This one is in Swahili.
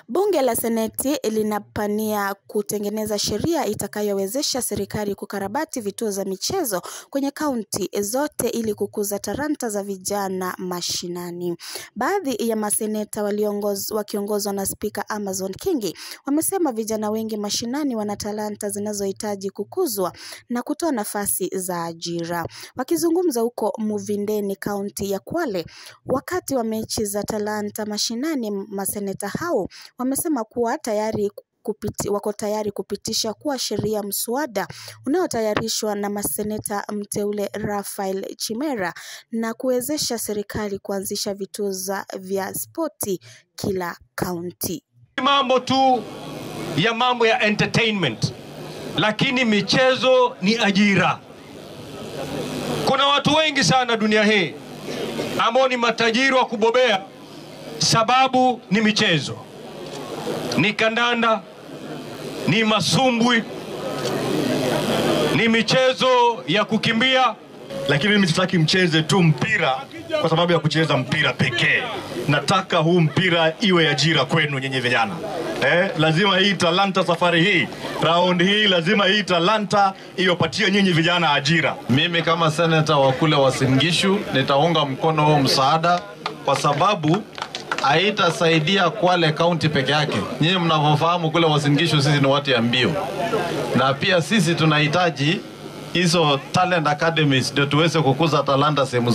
Bunge la Seneti linapania kutengeneza sheria itakayowezesha serikali kukarabati vituo za michezo kwenye kaunti zote ili kukuza talanta za vijana mashinani. Baadhi ya maseneta wakiongozwa na Spika Amazon Kingi wamesema vijana wengi mashinani wana talanta zinazohitaji kukuzwa na kutoa nafasi za ajira. Wakizungumza huko Muvindeni, kaunti ya Kwale, wakati wa mechi za talanta mashinani, maseneta hao wamesema kuwa wako tayari kupitisha kuwa sheria mswada unaotayarishwa na maseneta mteule Raphael Chimera na kuwezesha serikali kuanzisha vituo vya spoti kila kaunti. Mambo tu ya mambo ya entertainment, lakini michezo ni ajira. Kuna watu wengi sana dunia hii ambao ni matajiri wa kubobea, sababu ni michezo. Ni kandanda, ni masumbwi, ni michezo ya kukimbia. Lakini mimi sitaki mcheze tu mpira kwa sababu ya kucheza mpira pekee. Nataka huu mpira iwe ajira kwenu nyinyi vijana. Lazima hii talanta safari hii, round hii, lazima hii talanta iwapatie nyinyi vijana ajira. Mimi kama seneta wa kule Uasin Gishu nitaunga mkono huo msaada kwa sababu haitasaidia Kwale County peke yake. Nyinyi mnavyofahamu kule Uasin Gishu sisi ni watu ya mbio. Na pia sisi tunahitaji hizo talent academies ndio tuweze kukuza talanta sehemu